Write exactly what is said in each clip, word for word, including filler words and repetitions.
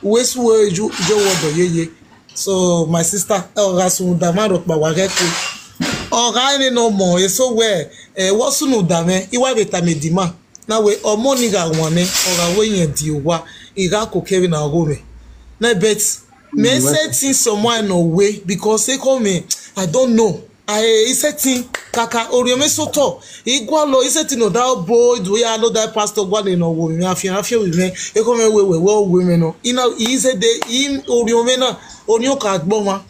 Uwe suwe ju jo wodo yeye. So my sister, ọ̀gá sunu dama rọpa wa gẹ́kọ̀ọ́. Ọ̀gá ẹni náà mọ̀ èso wẹ̀ ẹ̀ wọ́n sunu dàmẹ́ ìwà bẹ̀tà mẹ́dìmá. Náà wẹ̀ ọmọ nígbà wọn ni ọ̀gá wẹ̀ yẹn di wa ìgbà kò kẹ́rin náà rò mẹ́. Náà bẹ́ẹ̀ tí mẹ́ ṣe tí sọmọ ẹ̀ náà wẹ̀ because ṣé kò mẹ́ I don't know. Ae iseti kaka oriome soto igwalo iseti no da bo idu ya lo da pastor gwale no wo mi afia afia wi me eko me we we wo we me no ina ize de in oriome na orion ka gbo ma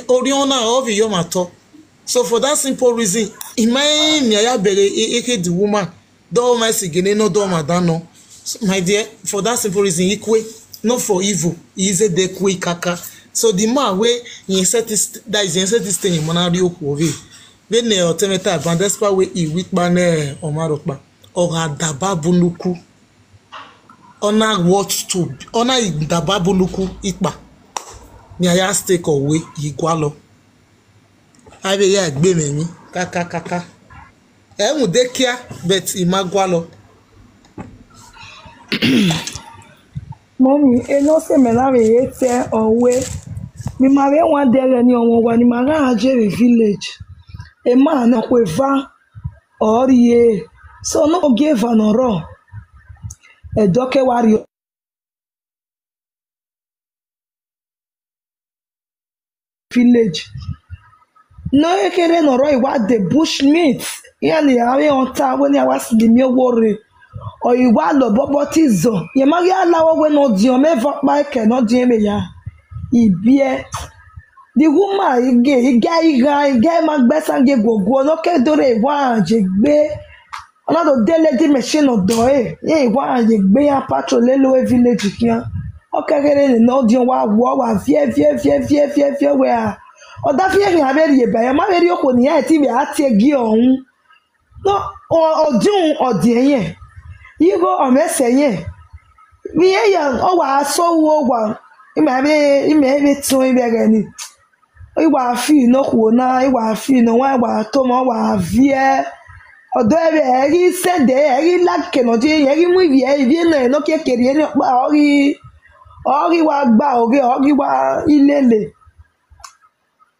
orion na ovi yo ma to. So for that simple reason, in my mi aya bere eke the woman do my sigene no do ma da no. So, my dear, for that simple reason, ikwe not for evil. Ize de kwe kaka. So the man wey he set this that is he set this thing in monari okuove. When ne otemeta ban despite wey he wit ban eh omaropa. Oga daba bunuku. Ona watch to ona daba bunuku ipa. Ni aya stake away igwalo. Abe ya gbe me mi kaka kaka. E mu de kia bet imagwalo. Mommy, e no se me na we ete owe. Mi ma we wan dere ni omo wa ni ma ga je we village. E ma no kwe va ori e. So no give an oro. E doke wari village. No ekere nọrọ iwa the bush meat. Ya ni awe onta we ni awa si mi owore. O iwa lo bobo ti zo. Ye ma ya lawo we no di o me vo pa eke no di eme ya. Ibie. The woman ige ige iga ige ma gbesa ge gogo no ke dore iwa je gbe. Ona do dele di machine odo e. Ye iwa je gbe ya patrol le lo e village kian. O kekere ni no di wa wo wa vie vie vie vie vie vie we a. O da vie ni a be ri e ba ya ma be ri oko ni ya ti be a ti e gi ohun. No o o di un o di e yen. Yi go o me se yen. Mi e ya o wa so wo wa. Ime be ime be tun ibe re ni. Iwa fi no kuo na iwa fi no wa iwa to mo wa vie. Odo ebe eri sende eri lake no je eri mu ivie ivie no no ke keri eri pa ori ori wa gba oge ori wa ilele.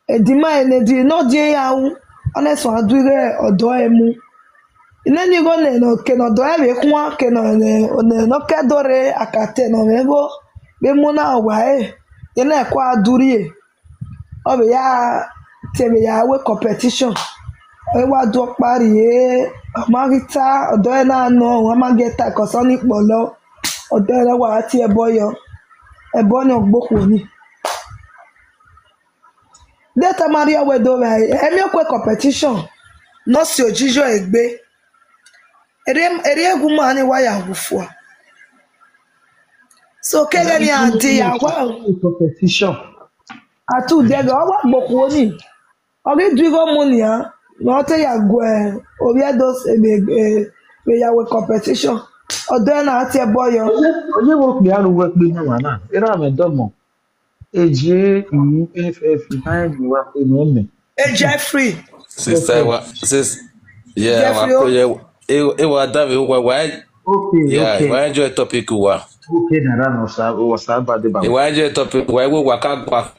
Edima ene di no je ya u. Oneso adure odo emu. Ine ni go ne no ke no do ebe kwa ke no ne no ke dore akate no me go. Be mu na wa e. Ine kwa aduri e. Ọ bụ ya tebe ya we competition. Ewa du ọkpari e amaghị taa ọdọ ya na-anọ amaghị eta kọsọ n'ikpọlọ ọdọ ya wa ati ebe ọyọ ebe ọnyọ gbokwo ni. Deta mari ọwedo wa emi okwe competition nọsi ojijo egbe eri egwu ma ni waya gwufua. So keghe ni adi ya wa competition. Atu dege ọwa gbokwo ni ọgị dugo mụ na ya na ọtị ya gwe obi edos ebe ebe ya we competition ọdọ ya na ati ebe ọyọ. Onye nwe okpe arụ nwe okpe nwa na ere ame domo eji mmff behind wa pe na ome. E Jeffrey. Sister, wa sis, yeah, wa Jeffrey, ko ye e wa da we wa wa Okay, yeah, okay. Wa enjoy topic wa. Okay, na ran osa osa ba de ba. E wa enjoy topic wa we wa ka gwa.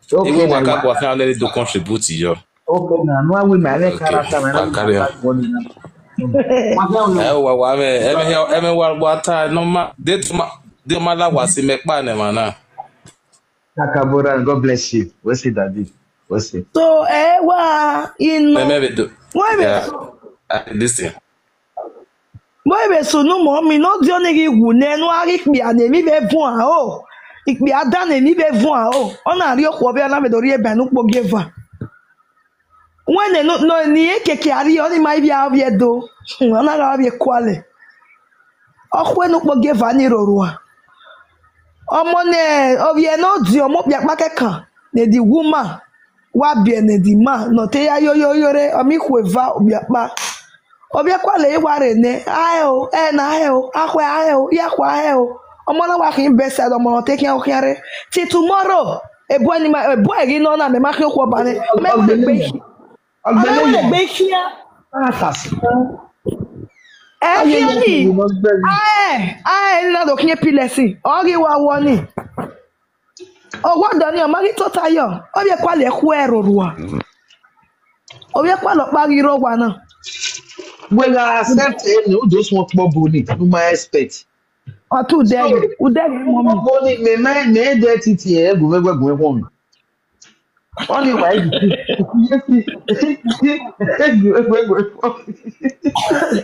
E Okay, we na wa ka wa. Gwa ka le do contribute yo. Okay, na no we ma le Okay, character na wa carry on. Wa ga Eh o. wa wa me, e me e me wa wa ta no ma de to ma de ma la wa si me pa ne ma na. Kakabora, God bless you. We say daddy. We say. So ewa ino Me me be do. Why be Yeah. so? I listen. Why be so no more me not the only who ne no ari kpi a na emi be vun a o. Ikpi ada na emi be vun a o. Ona ri okwo be na be do ri ebe nu po geva. When no no ni ekeke ari oni mai bi a bi edo. Ona ga bi kwale. Okwe nu po geva ni rorua. Ọmọ ne ovie no di ọmọ kpiakpa kẹkan ne the woman wa bie ne the man nọ te ya yoyoyore ọmi hweva obiakpa. Obiakpa le iwa re ne ae o ena ae o ahwe ae o yakwa ae o ọmọ na wa hin bedside ọmọ nọ te kian okian re till tomorrow. Ebu ẹni ma ebu ẹ̀rí náà náà mẹ́ma kí ó kú ọba rẹ̀ mẹ́ma lè gbé ọmọ lè gbé kíá. Ẹ kí ó ní. Ae ae ńlá ló kí ẹ pilẹ̀ sí ọ̀rí wa wọ ni. Owo doni omagi tota yo. Oye kwa le kwe rorua. Oye kwa lo pagi ro wa na. We ga accept any who just want more boni. No my expect. Otu degi. Udegi momi. Boni me me me de titi e gu we we gu we. Only why?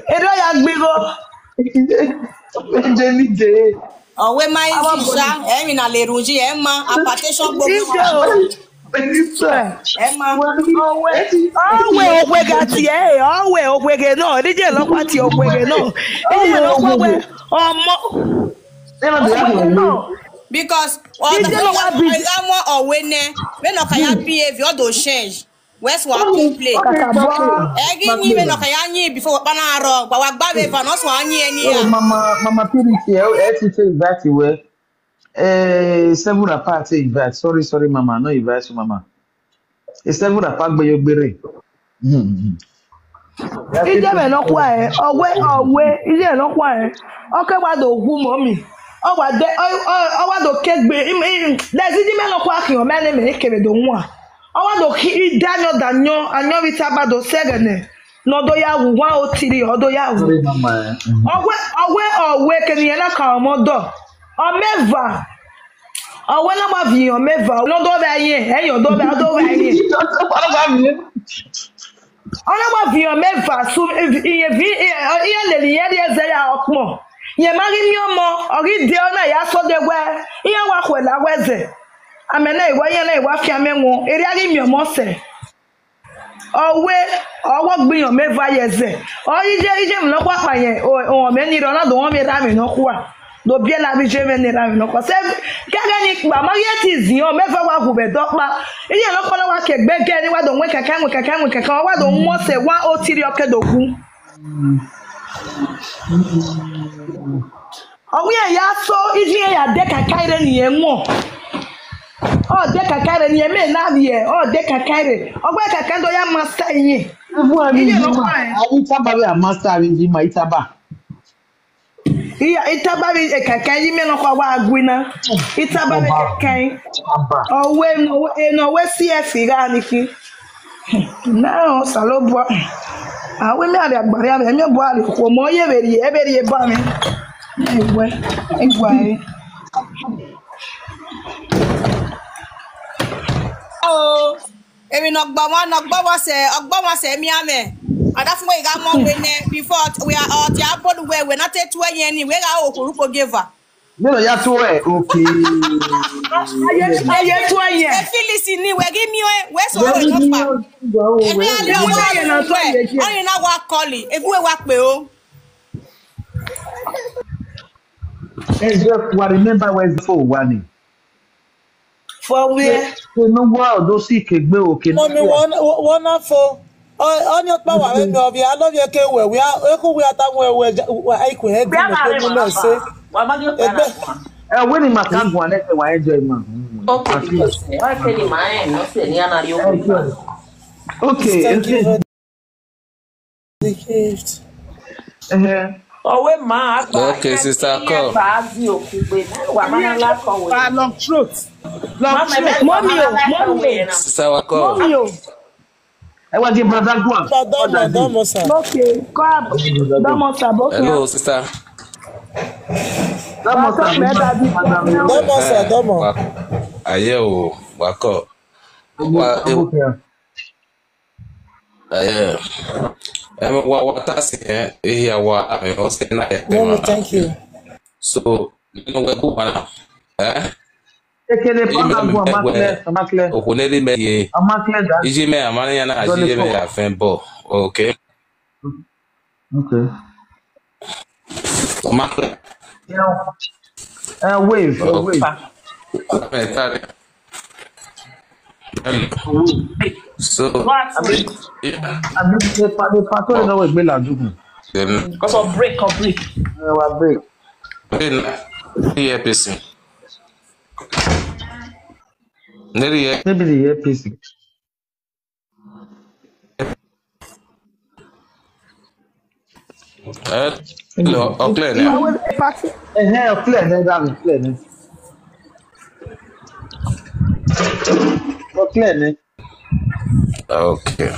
Edo ya gbigo. Jenny J. Owe ma isi sha, emi na le runji, ema hypertension gbogbo. Ijo. Ema. Owe owe gati e, owe owe ge no, dije lo pa ti owe ge no. Dije lo pa we. Omo. Never be happen. No. Because Ije lo wa bi. Owe ne, we no kaya behave, all those change. Where's one complain? Kaka bo. Egi ni we no kaya ni before pa na ro, gba wa gba we va no so anyi eni Oh, ya. Mama, Mama Purity, eh, eh, she take that way. Eh, several parts take that. Sorry, sorry, Mama. No, you advise you, Mama. It's several part gbe yo gbere. Hmm. Ije me no kwa e, owe owe, ije no kwa e. Oke wa do gu momi. O wa de o wa do kegbe. There's ije me no kwa ki o me ne me kebe do nwa. O wa do ki danyo danyo, anyo vita ba do segene. No do ya wu wa o tiri o do ya wu. Sorry, Mama. Eh. Mm. Owe owe owe ke ni na ka omo do. O meva. Owe na ma vi o meva. No do ba yin, e yo do ba do ba yin. Ona wa vi o meva su iye vi iye le iye ri eze ya okmo. Ye ma ri mi omo, o ri de ona ya so de we. Iye wa kwe la we ze. Amene iwa ye na iwa fi ame won. Eri a ri mi omo se. Owe owo gbiyan meva ye ze. O ije ije mi no kwa pa yen. O o me ni ro na do won me ra mi no kwa. Do bie la bi je me ni ra mi no kwa. Se kege ni pa ma ye ti zin o meva wa gu be do pa. Iye no kwa na wa ke gbe ge ni wa do won keke won keke won keke wa do won se wa o tiri oke do gu. Owi ya so iji ya de kakaire ni emo. O de kakaire ni eme na ye. O de kakaire. Ogbe kakando ya masa yin. Ebu ami Iye ni no ma. kwa e. Ayi taba be a master ami ni ma itaba. Iya itaba bi e kakai yi me no kwa wa agwina. Itaba bi kakai. Taba. Owe no e no we C F ga ni ki. Na o salo bo. Awe mi abi agbari abi mi bo ali ko mo ye beri e beri e ba mi. Ewe. Ewe. Oh. Emi no gba wa no gba wa se, ogba wa se mi ame. Ada fun we ga mo we ne before we are out ya bodu we we na te tu yen ni we ga o ko ruko geva. Me no ya to e. Okay. Aye aye tu aye. E feel listen ni we give me we so we no pa. Emi ali o wa ye na to ye. Oni na wa call e gu we wa pe o. It's just what remember where the phone one. For where? Ke no wa do si ke gbe o ke. Mọmi, wọn wọn náà fo. Ọ ní ọpẹ wà lẹnu ọbẹ alọbẹ ke wẹ wíwá eku wíwá táwọn ẹwẹ ẹkùn ẹ gbẹmọ pé mo náà ṣe. Ẹgbẹ. Eh, when in Makango and everyone enjoy man. Okay, because why can you mind? No say ni ana yo. Okay. Thank you Okay. For the gift. Uh-huh. Owe ma agba. Okay, sister, come. Bazi okugbe. Wa mana la ko we. Long throat. Mama me Mommy o, mama la ko mommy we o. na. Sister, wa come. Mommy o. I want the brother go on. Dọmọ dọmọ sir. Okay, come. Dọmọ sir, okay. Hello, sister. That must have been madam. Dọmọ sir dọmọ. Wa- Aye o, wa come. Wa- Okay. Aye. Em, wa wa ta si eh, eh ya wa ame o se na e. Mọmi, thank you. So, you know we go na. Eh? Ekele Ime papa me go we- amakle, amakle. Okuneri me ye. Amakle that. Iji me amani ya na aji me ya fen bo. Okay. Okay. Omakle. Yeah. Uh, wave, uh, wave. So, yeah, I mean, the pa- the patrol no wait me la jugu. then Because of break, of break. Uh, wa break. Then the A P C. Neri ye. Maybe the A P C. Eh, no, o clear now. Awe party. Eh, eh, clear, eh, that is clear, eh. clear ni. Okay.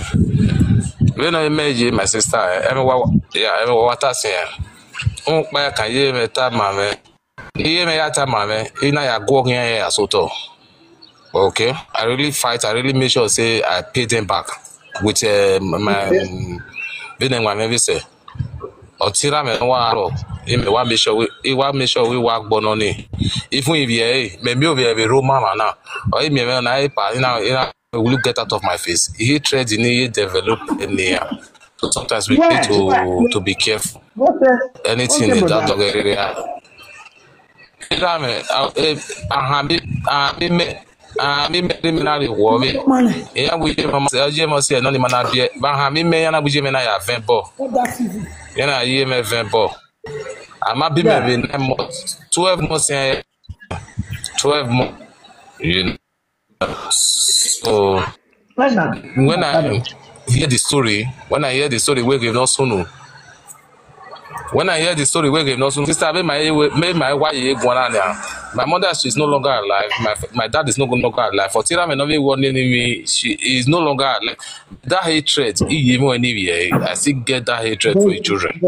When I met you, my sister, eh, everyone, yeah, everyone, what I say, eh? Um, I can hear me, tell my man. Hear me, tell my man. You know, I go here, yeah, so too. Okay. I really fight. I really make sure say I pay them back with uh, my um, business, my maybe say. Otira me wa ro. Ime wa make sure we, e wa make sure we wa gbona ni. Even if ye, me mi o be be Roma man na. Or ime me na e pa, you know, you know, will you get out of my face? He trade in he develop in here. So sometimes we need to to be careful. Anything in that dog area. Otira me, ah, eh, ah, mi, ah, mi me, ah, mi me, mi na ri wo mi. Ya bu je mo se, je mo se no ni mana bie. Ba ha mi me ya na bu je me na ya vingt bo. Ya na ye me vingt bo. Ama bi me be nine months, twelve months ya. Twelve months. You know. So when I hear the story, when I hear the story, we give no sunu. When I hear the story, we give no sunu. Sister, me my, me my why you go on now? My mother, she's no longer alive. My my dad is no longer alive. For Tira me no be one enemy. She is no longer alive. That hatred, he even anywhere. I still get that hatred for your children.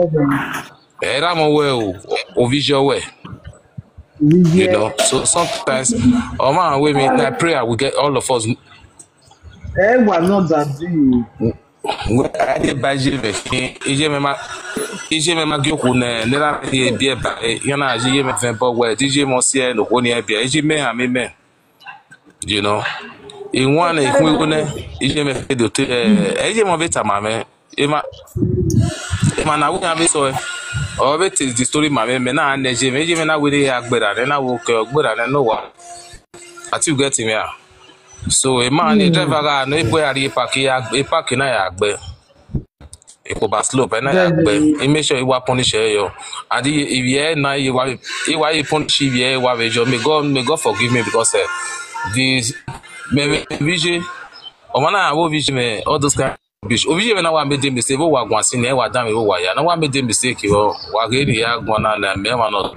Era mo we o, o visual we. You know, so sometimes, oh man, we mean that prayer we get all of us. Ẹ wà náà dàbí. I dey buy Jimmy. Ije me ma, ije me ma gyo ku ne, ne la ye bie ba, yana ji ye me ven bo we, ije mo sie no ko ni e bie, ije me ha mi me. You know, in one e ku ku ne, ije me fe do te, eh, ije mo veta ma me, e ma, e ma na we ya be so e. O be te the story ma me, me na ne je me, je me na we de ya gbera, ne na wo ke gbera, ne no wa. Ati you get me ah. So a man, a driver ga no ipo ya ri park ya, e park na ya gbe. E ko ba slope na ya gbe. E make sure e wa punish e yo. And if ye na e wa, e wa e punish e ye wa we jo. May God, may God forgive me because eh, this me me vije. O mana wo vije me all those kind of rubbish. O vije me na wa me dey mistake, wo wa gwan sin e wa da me wo wa ya. Na wa me dey mistake yo. Wa ge ni ya gwan na na me ma no.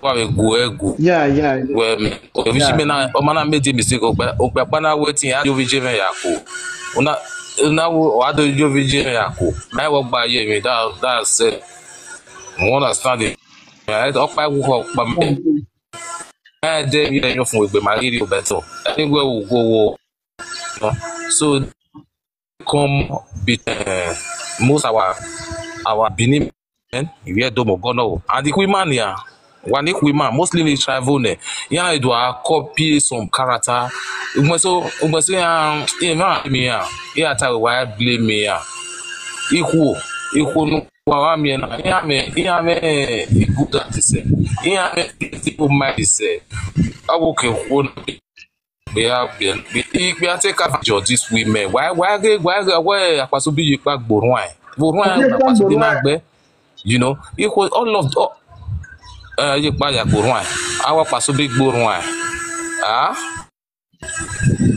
Wa we gu e gu. Yeah, yeah. Well, me, o vije me na, o mana me dey mistake, o pe, o pe pa na wetin ya yo vije me ya ko. Una, una wo, wa do yo vije me ya ko. Na wo gba ye me, that, that's it. You understand it? Right? O pa wo ko pa me. Eh, dey here you fun we ma ri o better. Anywhere we go, wo. So come be uh, most our our Benin men, we do mo gono. And the women here, one the women mostly they travel ne. Yeah, I do a copy some character. Ugbe so, ugbe so ya, e ma mi ya. Ya ta wa blame me ya. Ihu, ihu no wa wa mi na. Ya me, ya me good that is. Ya me people might say. Awo ke ho be a be be be a take advantage of these women. Why why they why they why akpaso bi yipa gborun ai? Gborun ai, akpaso bi na gbe. You know, equal all of all, uh, yipa ya gborun ai. Awa akpaso bi gborun ai. Ah?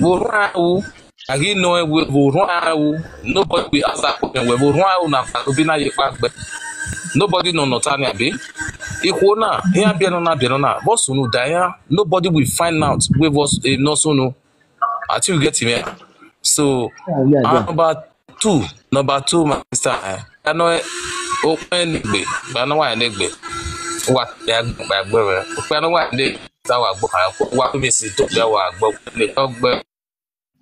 Gborun ai o. Agi no e we gborun ai o. Nobody will ask that question. We gborun ai o na akpaso bi na yipa gbe. Nobody no no tani abi. Ihu na, ya be no na be no na. Boss unu da ya. Nobody will find out we was eh, no sunu. I think you get me. So Yeah, yeah, and yeah. Number two, number two, my sister, eh, I know eh, open gbe, I know why negbe. What they are by gbe, I know why they that wa gbo kan wa mi si to be wa gbo le to gbe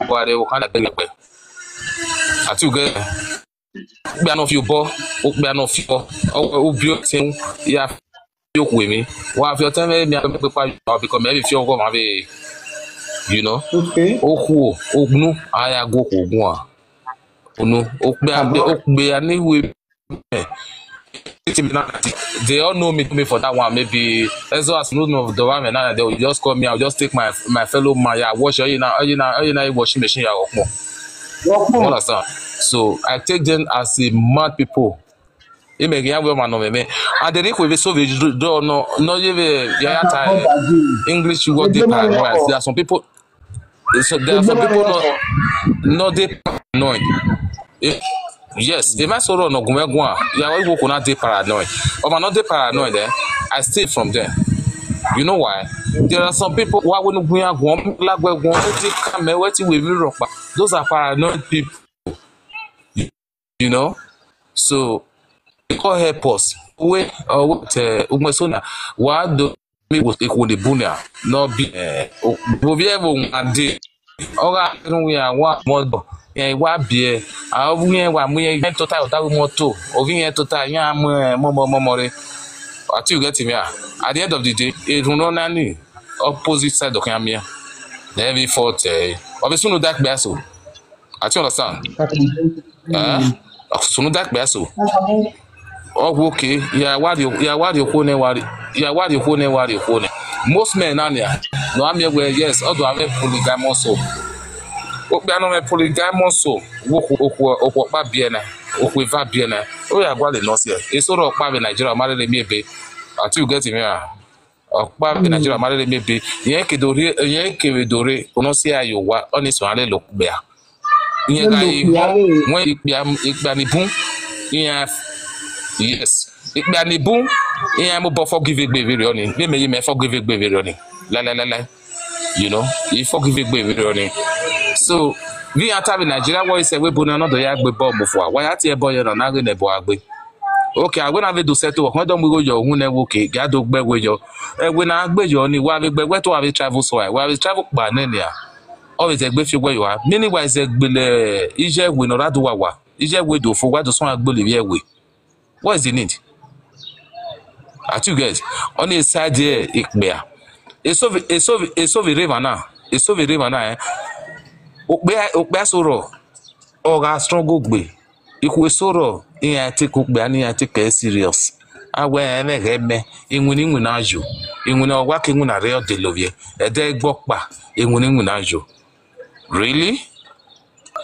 wa de o kan gbe. I think you get gbe no fi bo, o gbe no fi bo. O o bi o tin ya fi o ku mi. Wa fi o tan me mi a pe pa because me fi o ko ma be, you know. Okay. O ku o gunu aya go ko gun a. Unu o pe a o pe a ni we. They all know me, me for that one. Maybe as well as no no the one now they will just call me. I'll just take my my fellow man. Yeah, watch you now. You now you now washing machine. Yeah, okmo. You understand? So I take them as a mad people. Ime ya we ma no me me. And the request so we do no no ye we ya ya time. English you what they paranoid. There are some people. So there are some people not not they paranoid. If, yes, if I saw no gume gwa, yeah, we go not they paranoid. Or not they paranoid. Eh? I stay from there. You know why? There are some people who are going to go and go, like, go, go, wetin come, wetin we will rock back. Those are paranoid people. You know? So, they call help us. We, uh, what, uh, Umesona, what do we was equal the bunya? No be, uh, Bovievo and the Ora, we are one model. Yeah, wa bie. Avu yen wa mu yen tota ota wi moto. Ovi yen tota yan mo mo mo mo mo re. Until you get him here. At the end of the day, it will not nani opposite side of Yamia. Every fault, eh. Obviously, no dark bear so. I think understand. Eh? Sunu dark bear so. Oh, okay. Yeah, what you, yeah, what you kone, what, yeah, what you kone, what you kone. Most men are there. No, I'm here where, yes, although I'm a polygamous so. Okpe ano me polygamous so. Wo ko, okwa biena. Okwa va biena. Oh, yeah, gwale no se. E so ro pa be Nigeria, mare le mi ebe. Until you get him here. Okpa be Nigeria, mare le mi ebe. Yen ke dore, yen ke we dore. Ono se ayo wa, oni so ale lo gbe a. Yen ga i, wen ikpe a, ikpe a ni bun. Yen, yes. Ikpe a ni bun. Yen mo bo forgive egbe vere oni. Me me, me forgive egbe vere oni. La, la, la, la. You know, he forgive egbe vere oni. So, we are having Nigeria, what is a we bona no do ya gbe bo mo fo. Why ati e bo yo na na gbe ne bo agbe. Okay, I when have do settle. When don we go yo, who ne wo ke, ga do gbe we yo. E we na gbe yo ni wa we gbe we to have travel so. Wa we travel pa ne ni a. Always egbe fi we yo a. Meanwhile, is egbe le, ije we no ra do wa wa. Ije we do fo wa do so agbe le ye we. What is the need? At you guys, on the side there, ikpea. Eso vi, eso vi, eso vi river na. Eso vi river na, eh. Okpea, okpea so ro. Oga strong ogbe. Ikwe so ro. Iya take okpea ni, iya take it serious. Awe eme geme. Inwini inwini ajo. Inwini owa ke inwini are ode lovie. Ede gbopa. Inwini inwini ajo. Really?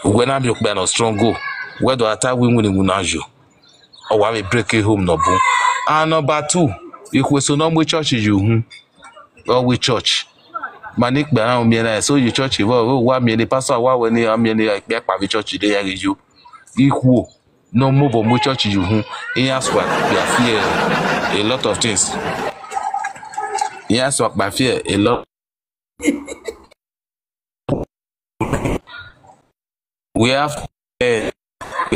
When I'm your man strong go. Where do I tell we winning win ajo? Oh, I will break it home no boom. And number two, if we so no we church you hmm. Or we church. Manik be around me and I so you church evolve. Oh, wa me the pastor wa when you am me like be pa church dey you. Equal. No move on we church you hmm. In as what we are fear a lot of things. In as what by fear a lot. We have eh,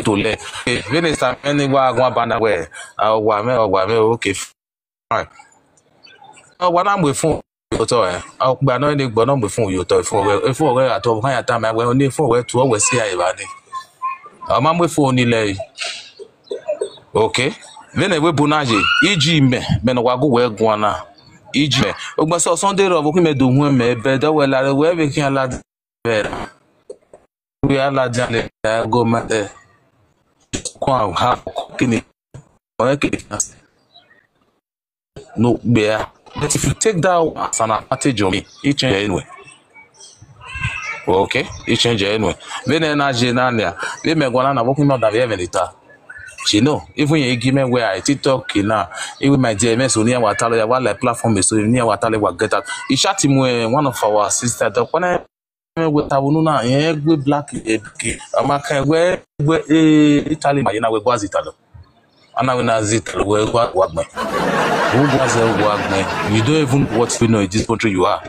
to le. Eh, Minister many wa gwa bana we. Ah, wa me, oh, wa me, okay, fine. Oh, wa na mwe fun yo to eh. Ah, gba no ni gbo no mwe fun yo to fun we. E fun we ato kan ya ta me we ni fun we tu o we si ai ba ni. Ah, ma mwe fun ni le. Okay. Vene we bunaje. Iji me, me no wa go we gwa na. Iji me. Ogba so Sunday ro bo ki me do hu me be do we la we be ki ala vera. We ala jale go ma eh. Kwa ha ko kini. O e ke no bear. But if you take that one as an advantage of me, it change anyway. Okay, it change anyway. Vene na je na nia. Ve me gwana na boku no da ve venita. She know, even you give me where I TikTok na. Even my D M S on here wa talo ya wa like platform so ni wa talo wa get out. Ishati mu eh, one of our sister the one we ta wonu na eh gbe black eh ke. Ama kan we we eh Italy ma na we gwazi talo. Ana we na zitalo we gwa wa gbe. Who gwazi wa gbe? You don't even know what we know in this country you are.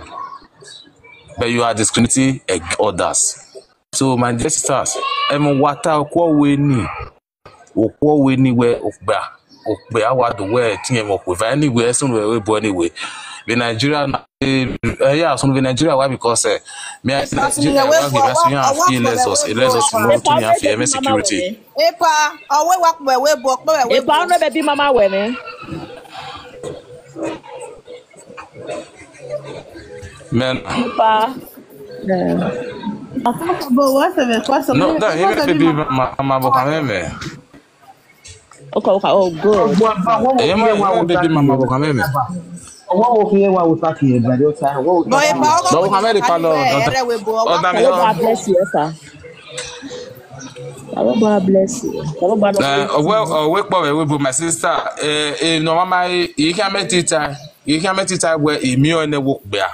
But you are discriminating ag- others. So my dear sisters, em wata okwo we ni. Okwo we ni we okpa. Okpe awa do we ti em okwe. Anyway, so we we bo anyway. The Nigeria na eh eh, yeah, so the Nigeria why because eh me I Nigeria why give us you have feel less us less us more to have feel security. Epa, owe wa pe we bo pe we Epa bo. Ono baby mama we ne. Men. Epa. Yeah. But what's the question? No, that even baby mama mama bo kan me. Okay, okay, oh good. Eye ma eye ma baby mama bo kan me. Ọwọ́ wo fi yẹn wá wo sákì yẹn gbàdé ọ̀tá? Ọwọ́ wo But if I But we can make the panel. Ere we bo. Oh, that me. God bless you, sir. God bless you. God bless you. Eh, owe owe po we we bo my sister. Eh, eh, no mama, you can make it time. You can make it time where imi o ne wo gbe a.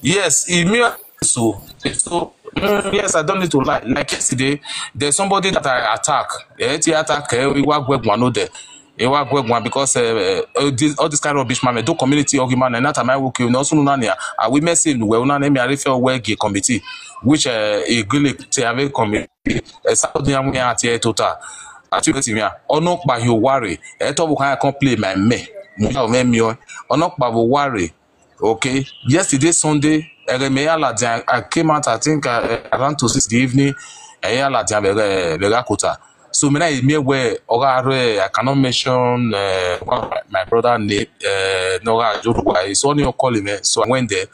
Yes, imi o so so. Mm, yes, I don't need to lie. Like yesterday, there's somebody that I attack. Eh, ti attack eh, we wa gbe gwan no there. Ewa gwegwa because uh, uh, this, all this kind of rubbish man do community argument and not my work you know so nani a we mess him well nani me arife wege committee which uh, e gele te ave committee e sa de am ya ti e tota ati wetin me a ono pa yo worry e to bu kan come play my me mo ya o me mi o ono pa bo worry. Okay, yesterday Sunday, Ereme Aladian, I came out, I think, uh, around to six in the evening, Ereme Aladian, Bere- Berakota. So, me na me where Ogare, I cannot mention uh, one of my, my brother name, uh, Nora Joruba. It's only your calling me. So, I went there.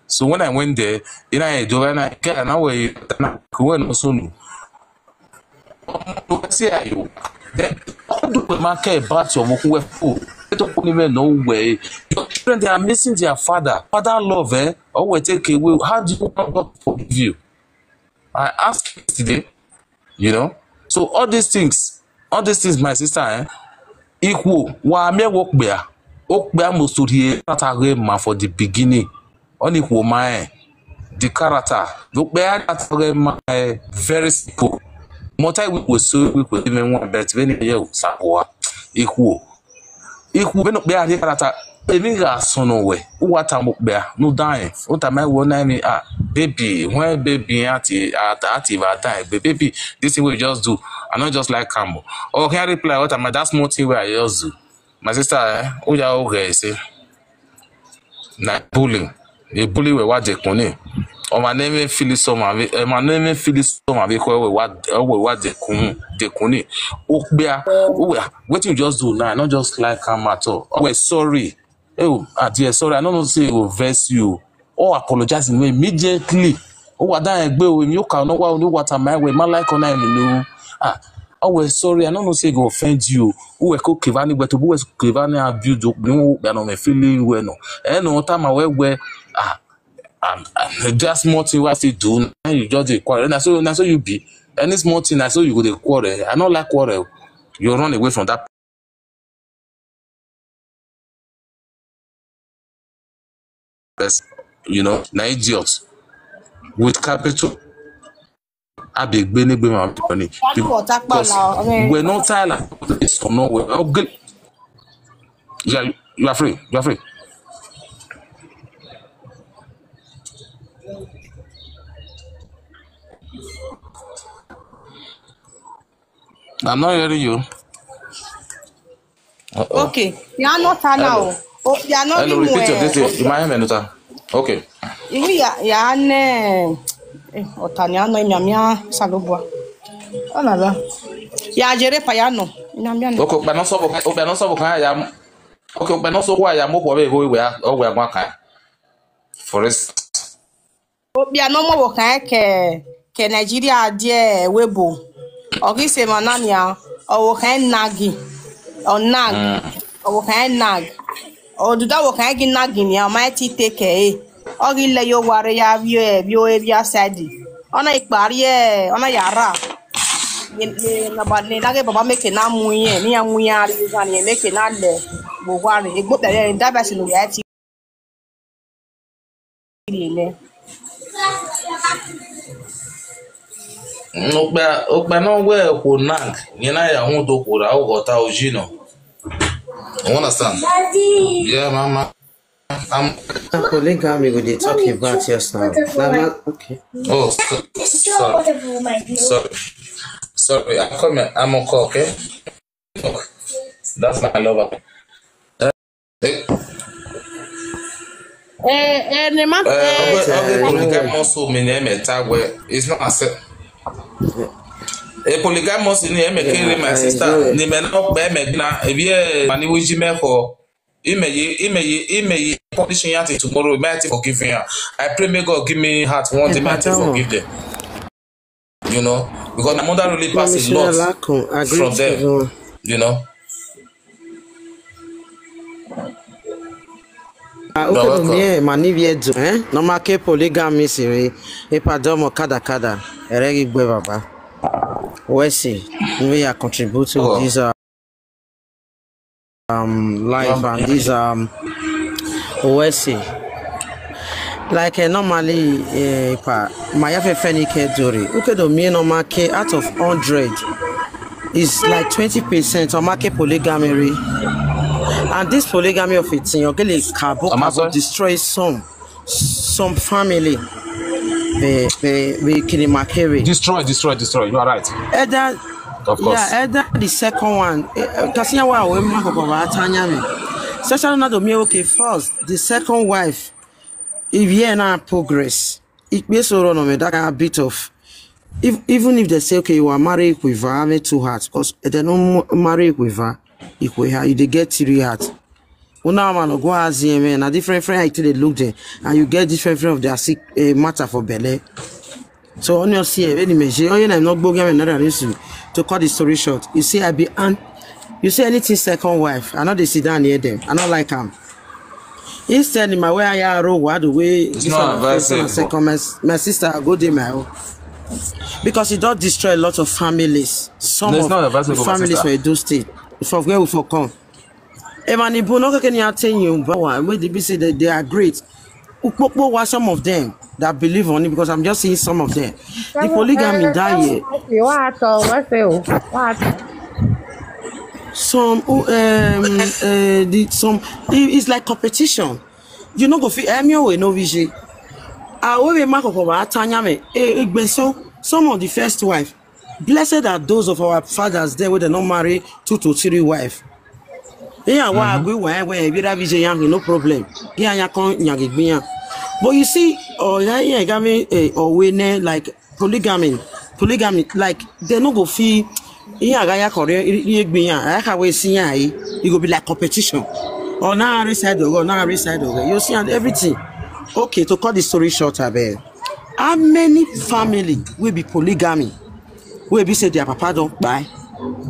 So, when I went there, you know, I do, and I get an hour, and I went also. Say are you? Then how do we market about your work with food? They don't put even no way. Your children they are missing their father. Father love, eh? Or will take away. How do you want God to forgive you? I asked yesterday, you know. So all these things, all these things, my sister, eh? Equal. Why me work there? Work there must to hear that I ma for the beginning. Only who my the character. Look there that I ma eh, very simple. Multi week was so week was even one bet when you sapoa. Equal. Equal when up there the character. Emi ga sono we. What am up there? No dying. What am I one me ah baby? When baby auntie at auntie va die, baby, this thing we just do. I not just like Cambo. Oh, can I reply what am I that small thing where I just do? My sister, eh? Who ya okay say? Na bullying. The bully we what they kuni. Oh my name is Phyllis Soma. Oh my name is Phyllis Soma. We what we what they kun they kuni. Okbea. Oh, wetin you just do now? I not just like am at all. Oh, wait, sorry. Oh, ah, dear, sorry. I don't know say it will vex you. Oh, apologize him immediately. Oh, I don't agree with you. Can know what you what am I with my like on him. Ah, oh, well, sorry. I don't know say it go offend you. Who we cook Kivani, but who we Kivani abuse you? No, we are not feeling well. No, eh, no time I wear wear. Ah, um, um, just small thing what you do. Now you just dey quarrel. Na so na so you be. Any small thing, na so you go dey quarrel. I no like quarrel. You run away from that person. You know, na idiot with capital. Abegbe negbe ma money. Because we're not tired. It's no way. Okay. Yeah, you are free. You are free. I'm not hearing you. Uh-oh. Okay, you are not now. Oh, you are not. Hello, repeat your details. You might have another. Okay. Iwi ya ya ne. Eh, otani ano imyamya salobwa. Oh la la. Ya jere pa ya no. Imyamya no. Okay, but not so. Okay, but not so. Okay, but not so. Why I'm over we we are we are. For instance. Obia no mo wo kan ke ke Nigeria die webo. Ogi se manania o wo kan nagi. O nag. O wo kan nag. O du da wo kan gi nagi ni o ma ti te ke e. Ogi le yo ware ya bio e bio e bia sadi. Ona ipari e, ona yara. Ni ni na ba ni dage baba meke na mu yen, ni ya mu ya ri ga ni meke na le. Bo ware e gbo pe da ba si no ya ti. Okpa okpa no we ko nag. Nyina ya hu do ko ra o ta o ji no. You understand? Yeah, mama. I'm Polygamy we dey talk about yes now. Mama, okay. Oh, so- sorry. Sorry. Sorry. I'm coming. I'm on call, okay? That's my lover. Eh, eh, ne ma- eh, eh, okay, okay, polygamy also mean eh, me tag where it's not accept. A polygamy also ni eh, me carry my sister. Ni me no be me na. If you money which me ko. Ime ye, ime ye, ime ye. Condition yati tomorrow. May I forgive her. I pray may God give me heart one day. May I forgive them. You know, because my mother really passed a lot from them. You know. Ah, okay, no, me, mani viejo, eh? No ma ke polygamy siri. E pardon mo kada kada. Eregi gbe baba. Wesi, we are contribute to this uh, um life and this um Wesi. Like uh, normally, uh, pa, my F F N E K Dori. Okay, do me normal ke out of hundred. is like twenty percent on market polygamy. And this polygamy of it, you really cabo, cabo destroy some some family. Be be be kini makere. Destroy, destroy, destroy. You are right. Either Of course. Yeah, either the second one. Kasiya wa we ma koko ba tanya me. Session na do me okay first. The second wife, if you na progress, it may so run on me that kind of bit of. If, even if they say okay, you are married with her, having two hearts, because they don't marry with her, if we have, they get three hearts. Una man go as man, a different friend I they look there, and you get different friend of their sick uh, matter for belly. So on your see any measure, oh you know not go get another reason to cut the story short. You see, I be an you say anything second wife, I know they sit down near them, I not like him. Instead, in my way I are what the way It's not advisable. Second, my, my sister I go there my own. Because it does destroy a lot of families. Some No, it's of not the advisable, my families sister. For Edo State, for where we for come. Even Ibu no can you tell you, but why? Where the B C they, they are great. Ukpokpo was some of them that believe on it because I'm just seeing some of them. The polygamy in that year. What? What? Some um uh, the some it- it's like competition. You know go fit Emmy we no vision. Ah, we be mark of our tanya me. Eh, eh, so some of the first wife. Blessed are those of our fathers there where they not marry two to three wife. Yeah, wa agwe wa we we da vision yang no problem. Yeah, ya kon yang igbiyan. But you see, oh yeah, yeah, got me eh, or we ne like polygamy, polygamy like they no go feel. Yeah, ga ya kore igbiyan. I can we see ya. It go be like competition. Or now I reside or now I reside over. You see and everything. Okay, to cut the story short, I beg. How many family will be polygamy? Will be say their papa don't buy.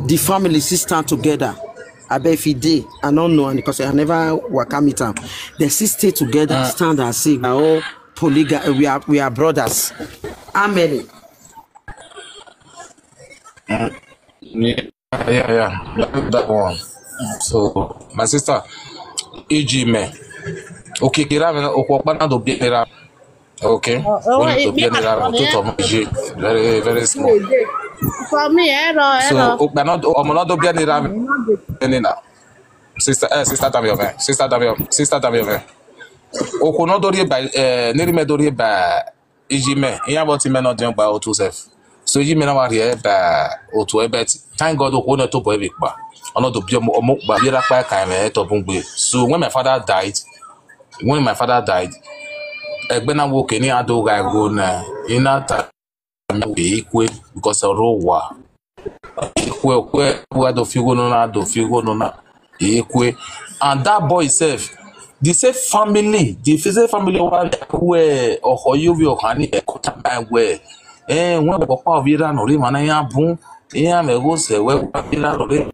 The family still stand together. I bet if he dey, I don't know, and because I never waka meet am. They still stay together, stand and say, "Oh, polyga, we are we are brothers." How many? Yeah, yeah, yeah. That, that one. So, my sister, E G me. Okay, kira me. Okay, okpa na do bi nira. Okay. Oh, oh, Only to it bi be nira. for To me. to mo je. Very, very small. For me, hello, So, hello. okpa na do, omo na do bi nira. Nina. Sister, eh, sister Damiove. Sister Damiove. Sister Damiove. Okwu no dori ba, eh, niri me dori ba. Iji me, ihe about me not doing by otu self. So Iji me na wari e ba otu e bet. Thank God okwu no to boy big ba. Ono do bi omo omo ba bi ra pa ka me to bungbe. So when my father died, when my father died, egbe na wo ke ni ado ga go na. Ina ta me we ikwe because of rowa. Ikwe, ikwe, we do figo no na, do figo no na. Ikwe. And that boy self, the same family, the same family wa we oho yo we ohani e kota my we. Eh, when we pa vira no re mana ya bun. Ya me go se we pa vira no re.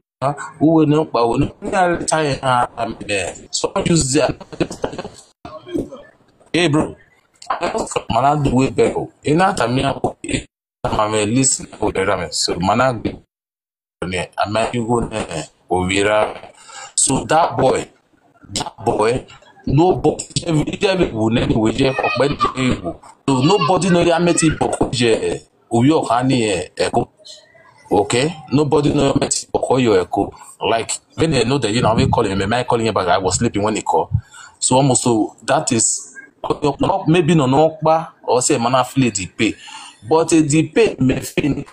Uwe no pa we no ya time ha me. So use that. Hey bro, I just mana do we bego. Ina tamia ko. I'm a listen to the ramen. So mana gbe ni ama yugo ne ovira. So that boy, that boy, nobody every day we ne we je okpe je ewu. So nobody no ya meti boko je oyo kani e eko. Okay, nobody no meti boko yo eko. Like when they know that you know we call him, I call him back. I was sleeping when he called. So almost so that is maybe no no pa or say mana feel the pay. But uh, the pay me feel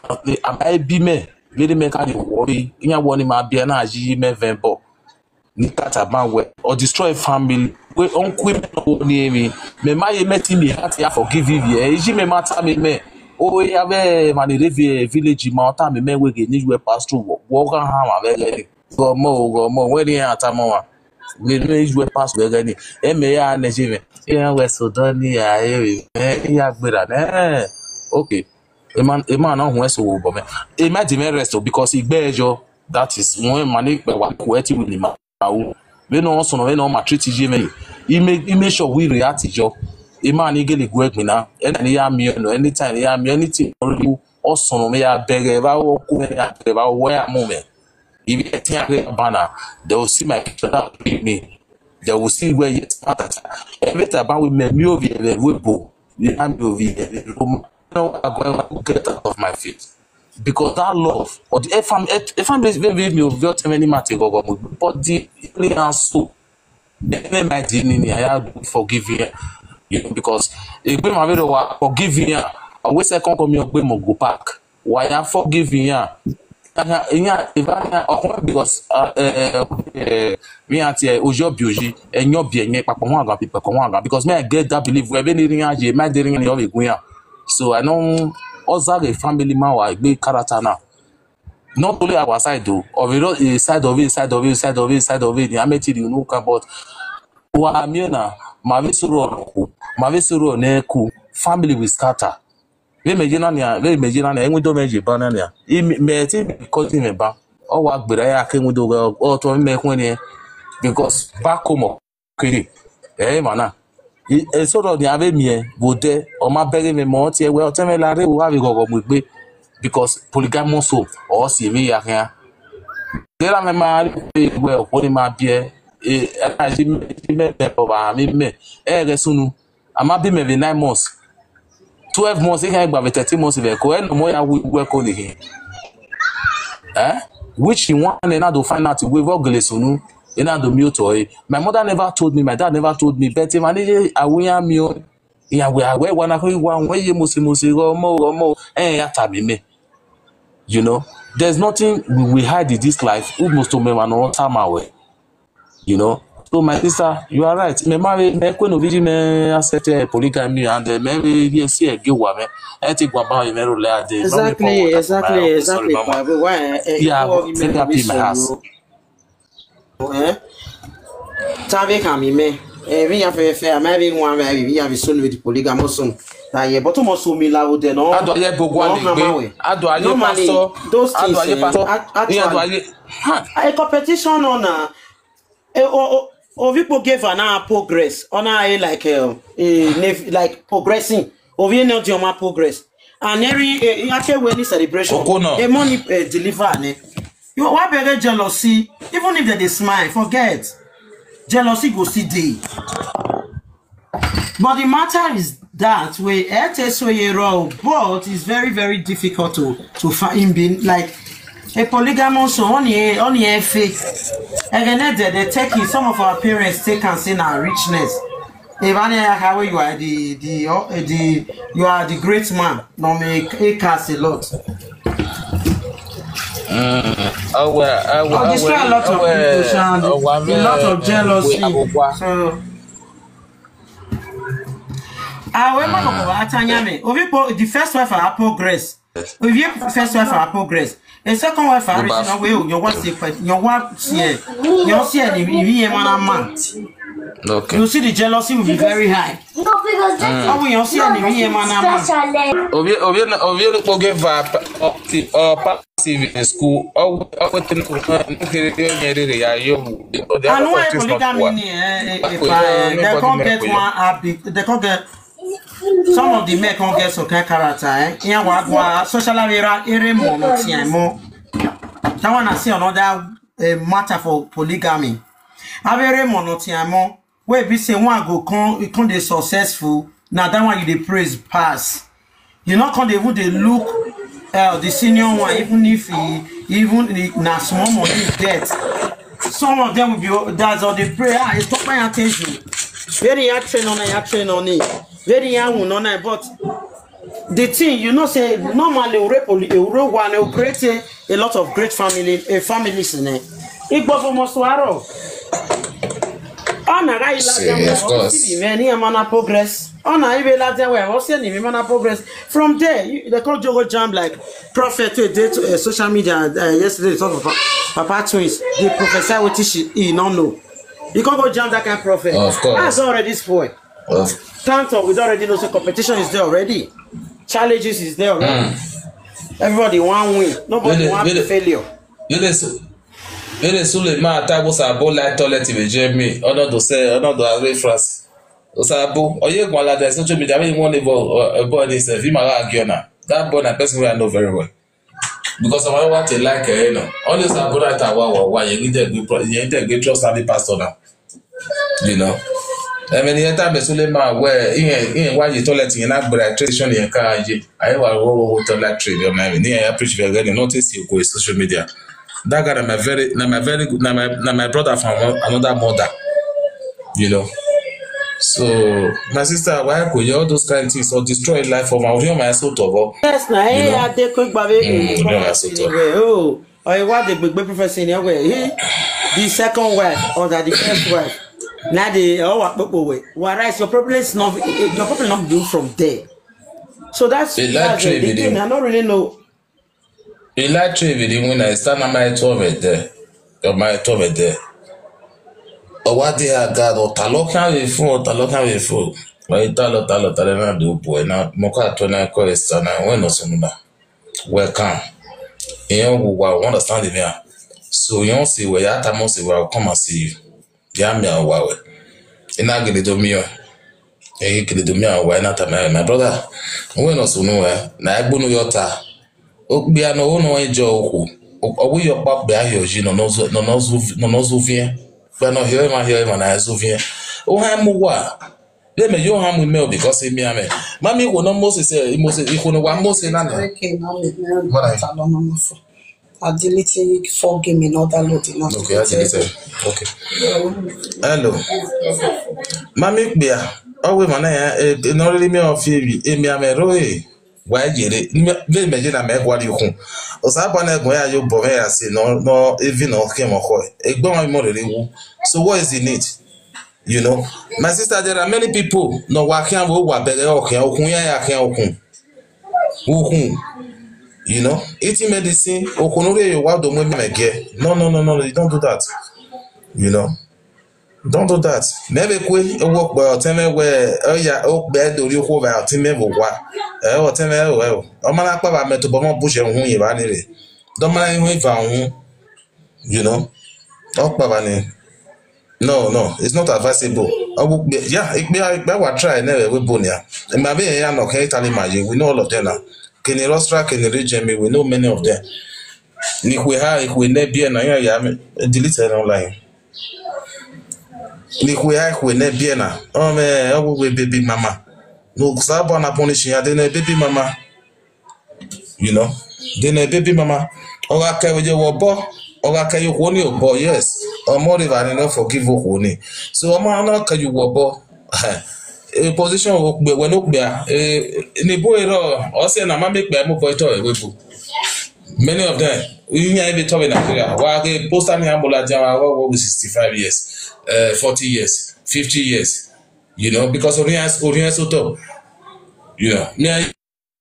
am I be me really make any worry. Inya worry ma be na ji me vembo. Ni kata ban we or destroy family. We uncle me no worry me. Me ma ye meti me heart ya forgive you. Eh, ji me matter me me. Oh, ya ve mani revi village ma ota me me we ge ni we pass through. Wo ga ha ma ve le. Go mo go mo we ni ata mo wa. We ni ju pass we ge ni. E me ya ne ji me. E ya we so don ni ya e we. E ya gbera ne. Okay. E man e man na hu e so wo bo me. E ma di me rest o because igbe ejo. That is when mani pe wa ku e ti wi ni ma. Awo. We no so no we no ma treat ji me. I make I make sure we react jo. E man ni gele gu egbin na. E na ni ya mi no anytime ya mi anything. Osun me ya bere ba wo ku me ya bere ba wo ya mu me. If you think I banner, they will see my picture that will greet me. They will see where yet matter. Every time I will me me over there we bo. We am over there. No, I go ever get out of my feet. because that love or the family, family is very very very tell any matter go go but the really and so then my dignity I have forgive you, you know, because if my video wa forgive you, I will second come your go back. Why I forgive you? Anya anya ivanya okun because uh, uh, uh, me auntie ojo bioji enyo bi enye papo won aga pipo ko won aga because me I get that belief we be ni rin aye me dey rin ni o be gun ya. So I know oza the family man wa gbe character now. Not only our side though, of it, eh, side of it, side of it, side of it, side of it, the Ametiri, you know, but wa miena, ma ve suru ono ku, ma ve suru one ku, family will scatter. Ve me jina nia, ve me jina nia, enwe do me je ba na nia. I me ti me ko ti me ba. O wa gbera ya ke enwe do ga, o to me ku ni. Because back home kiri. Eh mana. E so do ni ave mi e, go de, o ma bere me mo ti e we, o te me la re wo ave gogo mu gbe. Because polygamous so, o si mi ya kan. Dera me ma ri pe we o ni ma bi e. E ka ji me ji me pe po ba mi me. E re sunu. A ma bi me be nine months. Twelve months, e kan gba be thirteen months be ko e no mo ya we ko ni. Eh? Which you want and I do find out we work gele sunu. And I do mute. My mother never told me, my dad never told me, but if I need I will am you. Yeah, we are where one who one way you must must go more or more. Eh, ya tabi me. You know, there's nothing we, we hide in this life. Who must to me man on time away. You know. So my sister, you are right. Me marry me kwe no vidi me accept eh, polygamy and uh, me yes here give wa me. I think wa ba me ro le ade. Exactly, exactly, exactly. Why? Eh, yeah, very happy my house. Eh? Tave ka mi me. Eh, vi ya fe fe, a me vi wan me vi ya vi so no di polygamous so. Na ye but mo so mi la o de no. Ado ye gbogbo ale gbe. Ado aye pastor. Those things. Ado aye pastor. Actually, a competition on na. Eh, o o o people give an progress. On a like uh, like progressing. Ovi no di o ma progress. And every eh, ake we ni celebration. Okona. E money eh, deliver ne. You wa bere jealousy. Even if they dey smile, forget. Jealousy go still dey. But the matter is that we ete so ye raw, but it's very very difficult to to find being like a polygamous so on ye on ye faith. Again, they, they take it. Some of our parents take and say na richness. If I how you are the the uh, the you are the great man. No me it cast a lot. Oh well, oh well, oh, destroy a lot of people, Shan. A lot of jealousy. So, I remember Atanyame. Ovipo, the first wife I progress. If you first wife I progress, a second wife I reach no way. You want see, you want see, you see any we man man. Okay. You see the jealousy will be very high. No, because that's mm. Oh, you see any we man man. Ovie ovie ovie no poge va pa pa T V in school. Oh, oh, what the no kere kere ya yo. I know why polygamy ni eh. They can't get one habit. They can't get some of the men can't get some kind character eh. Here wa wa social era ere mo no ti mo. That one I see another uh, matter for polygamy. Abere mo no ti mo. Wey be say one go come e come dey successful, na that one you dey praise pass. You no come dey even dey look uh, the senior one, even if he even he, na small money he get. Some of them will be that's all they pray ah it's top my attention. Very ya train on ya train on it. Very ya wun on it but the thing you know say normally ure poli ure one will create a, a lot of great family a families in it. Igbo for Moswaro. Ọ na-agaghị lata nwa ọ sị ime n'ihe mana progress ọ na ibe lata wee ọ sị na ime mana progress from there you- they call jogo jam like prophet wey dey to uh, social media uh, yesterday talk about papa twins dey prophesy wetin she e no know you come go jam that kind of prophet Of course. That's already spoil Of thank God we don already know say competition is there already challenges is there already everybody wan win nobody Really, wan be really. Failure. Yele su yele su le ma ta bo sa bo lai toilet be je mi. Ono do se ono do are France. O sa bo oye gwan la de social media me one bo bo ni se fi ma ga giona. That boy na person wey I know very well. Because I want to like eh no. Only sa bo na ta wa wa wa ye ni de gbe pro ye ni de gbe trust na the pastor na. You know. Eme ni eta me sule ma we, ihe, ihe wa ye toilet ye na gbara tradition ye ka ye. Aye wa wo wo wo toilet trade yo na me. Ni ya preach very well, notice you go social media. That guy na my very, na my very good, na my, na my brother from ano- another mother. You know. So, my sister, why could you all those kind of things or destroy life of our my soul to? Yes, na You hey, know? I take quick baby. Mm, you know, I said to. Oh, I want the big big professor in your way. He, the second wife or that the first wife. Now the oh what people way. Whereas your problem is not your problem not built from there. So that's They like that's the trade the with thing. you. I don't really know. Electric with the winner is stand number twelve there. Your my twelve there. Or what they are God or Talokan before, Talokan before. Or you talo talo talo na do boy na moka to na ko is na when no sunu na. Welcome. You know we will understand the man. So you don't see where you tamo see where I come and see you. Ya mi awa we. Ina gele do mi o. E gele do mi awa na ta my my brother. We no sunu we. Na egbo no yota. Okpia no wo no ejo oku. Owi yo pa pe ayo ji no no zu- no no zu no no zu vie. Pe no hio ma hio ma na zu vie. O ha mu wa. Ye me yo ha mu me o because e mi ame. Mami wo no Moses e Moses e ko no wa Moses na na. Okay, now me now What are you? Talon on my phone. I deleted four game in order loading. Okay, I deleted. Okay. Hello. Mami kpia. Owe mana ya e no really me ofi ebi emi amero e. Wa jere. Ve me jena me gwa ri okun. O sa pa na gun ya yo bo me ya se no no even no ke mo ko. Egbo wa mo rere wu. So what is the need? You know, my sister, there are many people no wa kian wo wa bere o kian okun ya ya kian okun. Okun. You know, eating medicine, okun no re yo wa do mo me ge. No no no no, you don't do that. You know. Don't do that. Maybe kwe e wo pe o teme we o ya o pe do ri ko ba o teme wo wa. E o teme we o. O ma na pa ba me to bo mo bu se hun ye ba ni re. Do ma na hun va hun. You know. O pa ba ni. No, no, it's not advisable. I will be, yeah, it be, it be our try never we bone ya. And my be ya no can Italy my we know all of them now. Kenny Rostra, Kenny Rejemi, we know many of them. Ni we ha, if we ne be na ya ya me delete it online. Ni we ha, if we ne be na. Oh man, I will be baby mama. No, Sabana punish ya, then a baby mama. You know, then a baby mama. Oga ke we wo bo. Oga ke you woni obo, yes. Omo river ni no forgive woni. So omo na ke you wo bo. A position wo gbe we no gbe a. Eh, ni bo ero o se na ma me pe mo boy to we bu. Many of them, you hear be to in Nigeria. Wa ke post an ambola jama wa wa sixty-five years, uh, forty years, fifty years. You know, because Oriyan Oriyan so to. You know, me I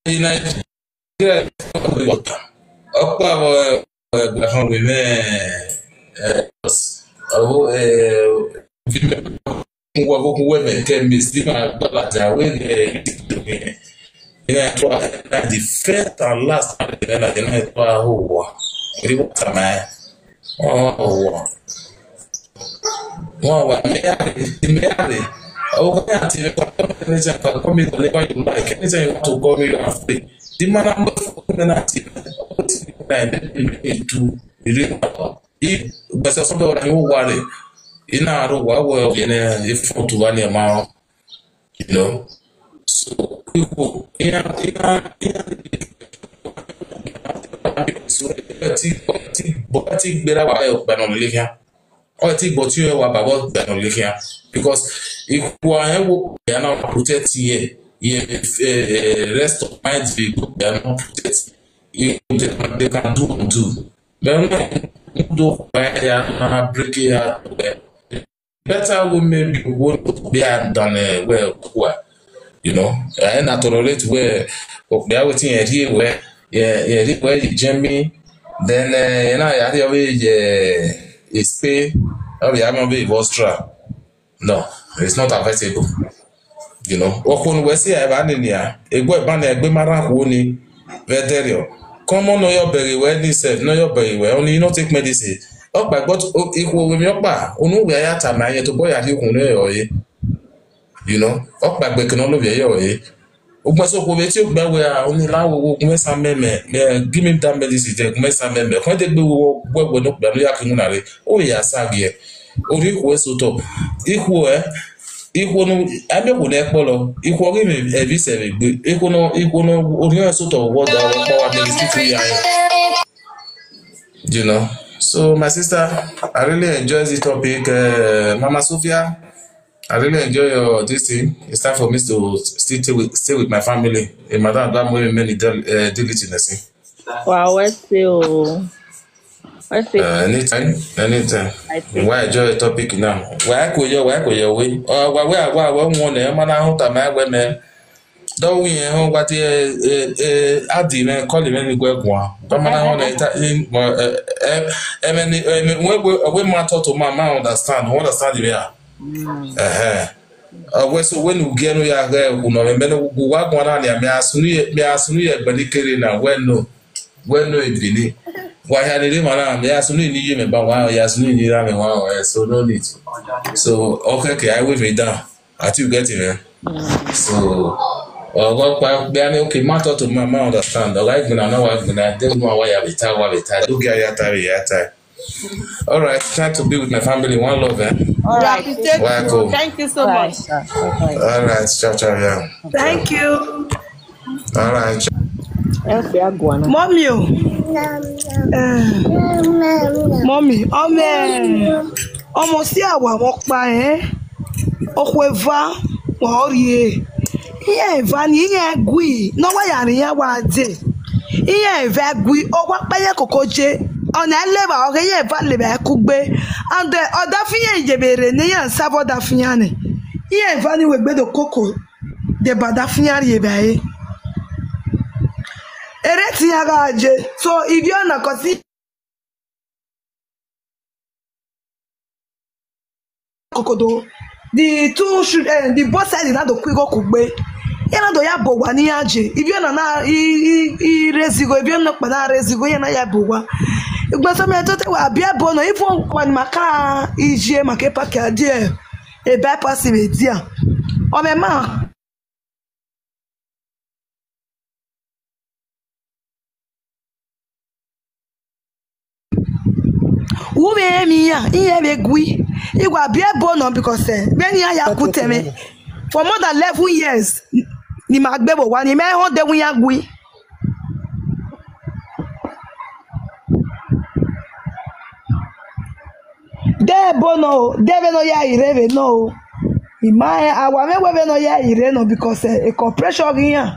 in Nigeria. Opa, uh, uh, uh, uh, uh, uh, Nwa boku we me ke mi si ma gbala ja we ne. Ina to na the first and last time na ina to a ho. Ri wa ta ma. Oh. Wa wa me ya ri, me ya ri. O ko ya ti me ko me ja ko mi ko le ko you like. Anything you want to call me, you are free. The man I'm going for me na ti. Na me me tu. Ri wa. I gbese so do ni wo wa re. Ina ro wa wo ye ne if to wa ni ma. You know. So people ina ina ina so ti ti bo ti gbera wa yo gba no le kia. O ti bo ti wa babo gba no le kia. Because if wa e wo ya na protect ye ye eh, eh, rest of mind be good, they are not protect. If they can, they can do and do. But when you do fire, break it out. Better women be go there than uh, well, well, you know. I na tolerate where they are waiting here where yeah yeah where you Jamie. Then uh, you know I have your way yeah it's pay. Oh yeah, I'm a bit Vostra. No, it's not advisable. You know, okun we si e ba ni ni a. Egbo e ba ni egbe mara ku ni. Veterio. Come on, no your berry we ni self, no your berry we. Only you no take medicine. Okpa but iku we mi okpa. Onu we ya ta na ye to boy ati okun le yo ye. You know, okpa gbe kan lo be yo ye. Okpa so ko be ti o gba we a oni la wo wo kun sa meme. Eh, give me that medicine there, kun sa meme. Ko de gbe wo we we no gba no ya kinu na re. O ya sa ge. Ori iku e so to. Iku e Ikhwo no, ami khwo ne kpolo. Ikhwo gi me evi se me gbe. Ikhwo no, ikhwo no, ori o so to wo da wo pa wa me street ya. You know. So my sister, I really enjoy this topic. Uh, Mama Sophia, I really enjoy your this thing. It's time for me to still stay with, stay with my family. A madam that many many del, uh, diligence. Wow, what's you? What's it? Uh, anytime, anytime. I think. Why enjoy your topic now? Why ko yo, why ko yo we? Uh, why, why, why, why, one, eh, man, I don't have my women. Don't we, eh, what, eh, eh, eh, adi, man, call him any gwe gwa. Don't man, I want to, eh, eh, eh, many, eh, when we, we man talk to man, man understand, we understand him, yeah. Mm. Uh-huh. Uh, we so when we get no ya, eh, we know, man, we go wa gwa na, me asunu ye, me asunu ye, but he carry na, we no, we no, it be ni. Why had it, man, me asunu ni ye, me, but why, ya asunu ni ra, me, why, eh, so no need. So, okay, okay, I will be down. I think you get it, man. So, uh, what, why, I mean, okay, matter to my, my understand. The right thing, I know what, I don't know why I retire, why I retire. Do get ya tie, ya tie. All right, try to be with my family. One love, eh? All right. Thank you. Why I go? Thank you so All right, much. Sir. All right. All right, ciao, ciao, yeah. Thank you. All right. Ẹ fi àgọ́ àná. Mọ́mí o. Eh, mọ́mí, ọmọ ẹ̀, ọmọ sí àwa wọ́n pa ẹ́. Okwu eva, wọ́n rí e. Ihe eva ni ihe gwi, n'ọwa ya ni ya wa de. Ihe eva gwi, ọwa pa ya koko je. Ọ na-eleba ọga ihe eva leba ekugbe. And, eh, ọdafinya ijebere ne ya nsavo ọdafinya ne. Ihe eva ni wegbedo koko. Deba dafinya ri eba e. Ere ti ya ga je. So, if you na kosi kokodo, the two should, eh, the both side na do kwigo kugbe. Ya na do ya bo wa ni ya je. If you na na i, i, i rezigo, if you na pa na rezigo, ya na ya bo wa. Igba so me to te wa bia bo no, if one kwa ni maka ije make pa ka die. E bypass me dia. O me ma. Ume mi ya, iye be gwi. Igwa bie bo no because, eh, beni ya ya kuteme. For more than eleven years, ni ma gbe bo wa, ni me ho de wi ya gwi. De bo no, de be no ya ire be no. Ima, eh, awa me we be no ya ire no because, eh, e cooperation gi ya.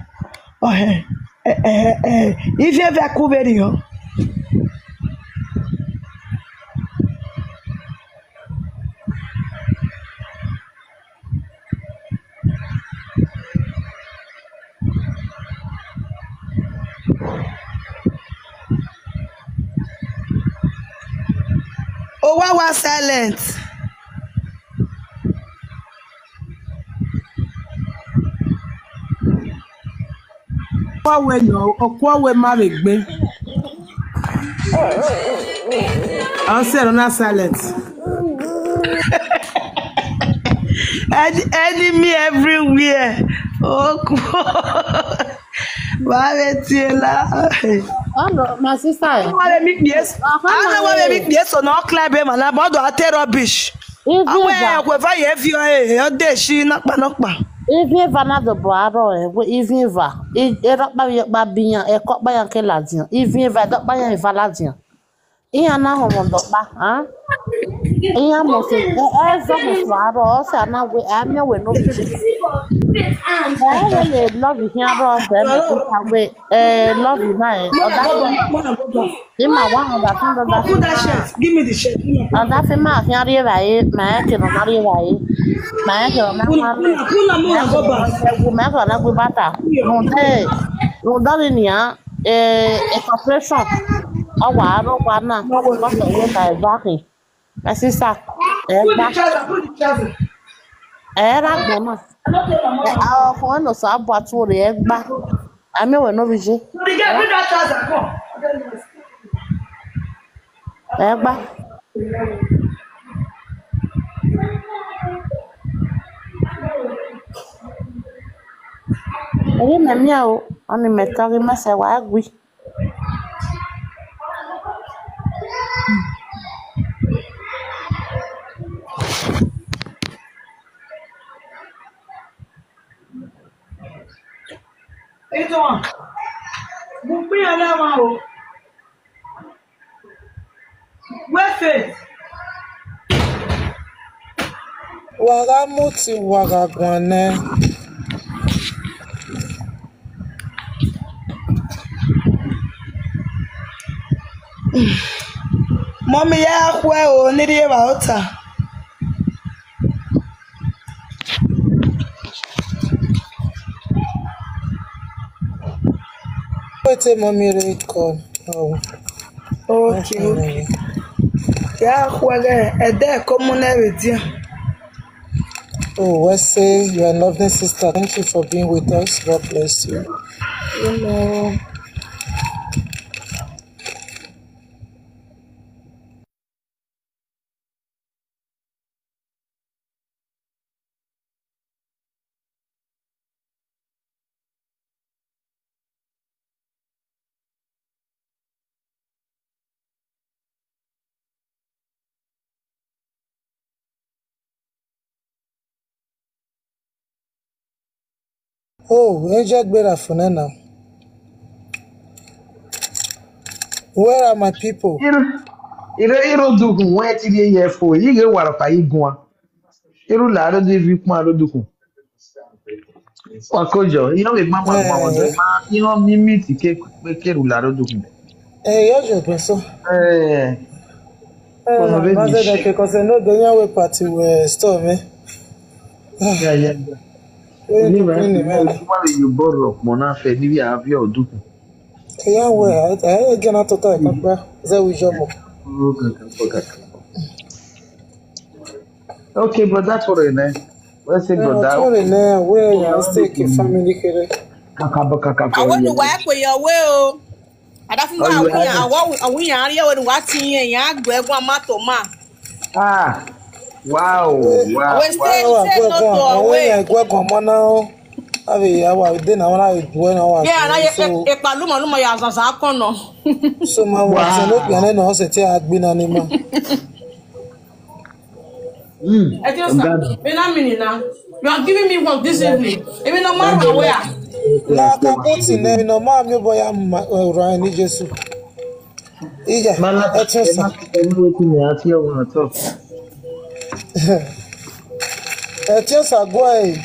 Oh, eh, eh, eh, eh. If you ever cover you. Oh, why was silent? Okwa we no, okwa we ma we gbe. Answer on silent. Ed-, enemy everywhere. Okwa. Why we tell her? Oh no, my sister. I don't want to meet this. I don't want to meet this. So no climb him and I want to tell rubbish. Awe, Iviva. Whoever you have your, eh, your day, she knock, knock, knock. Iviva na do bo aro, eh, we Iviva. I, e rokpa ye pa biyan, e ko pa yan ke ladiyan. Iviva, do pa yan iva ladiyan. Iya na ho mo do pa, ha? Iya mo se, e, e zo mo so aro, o se ana we, a mi we no bi. E, we le love here ro, se mo ka we, e, love na, e. Oda. Ima wa understand that. Put that shirt. Give me the shirt. Oda fi ma fi ari ba e, ma ke no ari ba e. Ma ke no ma. Puna, puna, puna, go back. Ma ke no gbe bata. No de. No da ni a, eh, e cooperation. O wa ro wa na. Wa so we ka e ba ki. My sister, ẹ gbà. Put the trouser, put the trouser. Ẹ rà gbọ́n náà. Ẹ, àwọn ọkùnrin náà sọ àbọ̀ àti òrè ẹ gbà. Àmì ìwé náà fi ṣe. Put the girl, put that trouser, come. Ẹ gbà. Èyí mẹ̀mí ẹ̀ o, wọ́n ní mẹ̀tọ́rí mẹ́sẹ̀ wá gbé. Ito wan. Mo pín yẹn lẹ́wọ̀n o. Wẹ́fẹ̀. Wàrà mú ti wàrà gbọ̀n nẹ. Mọ́mí yá kwẹ́ o, nídìí yẹn wà ó tà. Wait a mommy, record. Oh. Okay, okay. Yeah, well, eh, eh, there, come on, eh, with you. Oh, Wese, you are a lovely sister. Thank you for being with us. God bless you. You know. Oh, Angel Gbera for now. Where are my people? Iro iro dugun wen ti dey here for. You get wara pa igun. Iru la do di vi pon ro dugun. Wakojo, you know me mama mama do. Ma, you know me meet ke pe ke ru la ro dugun. Eh, yo jo gbe so. Eh, Eh, Ọ̀nà méjì ma se ṣe. de ke ko se no de yan we party we store me. Yeah, yeah. We Ni do me, clean me. Why you borrow mo na fe ni bi a fi o dugun. Ya we, eh, eh, gena to ta ko pa. Ze wi jo mo. Okay, brother, for ne. What's it, Eh, brother? sorry, ne, we ya stay ke family kere. Kakabo, kakabo. Awo ni wa pe yo we o. Ada fun wa awuyan awo awuyan ari o ni wa ti yen yan gbe gun ma to ma. Ah, wow, wow, Awo wow. stay say no to Awe away. ya gwe gwa mana o. Abi ya wa de na wa gwe na wa. Yeah, na So, e pa lu ma lu ma ya zaza kan no. so ma wa se no gbe na o se ti a gbe na ni ma. Mm. I just me na mini na. You are giving me one this evening. Even no matter where. Na ka ko ti ne no ma mi bo ya ma ora ni Jesu. Iya, Mala, e tun sa. Wetin me ask you want to talk? E tun sa go e.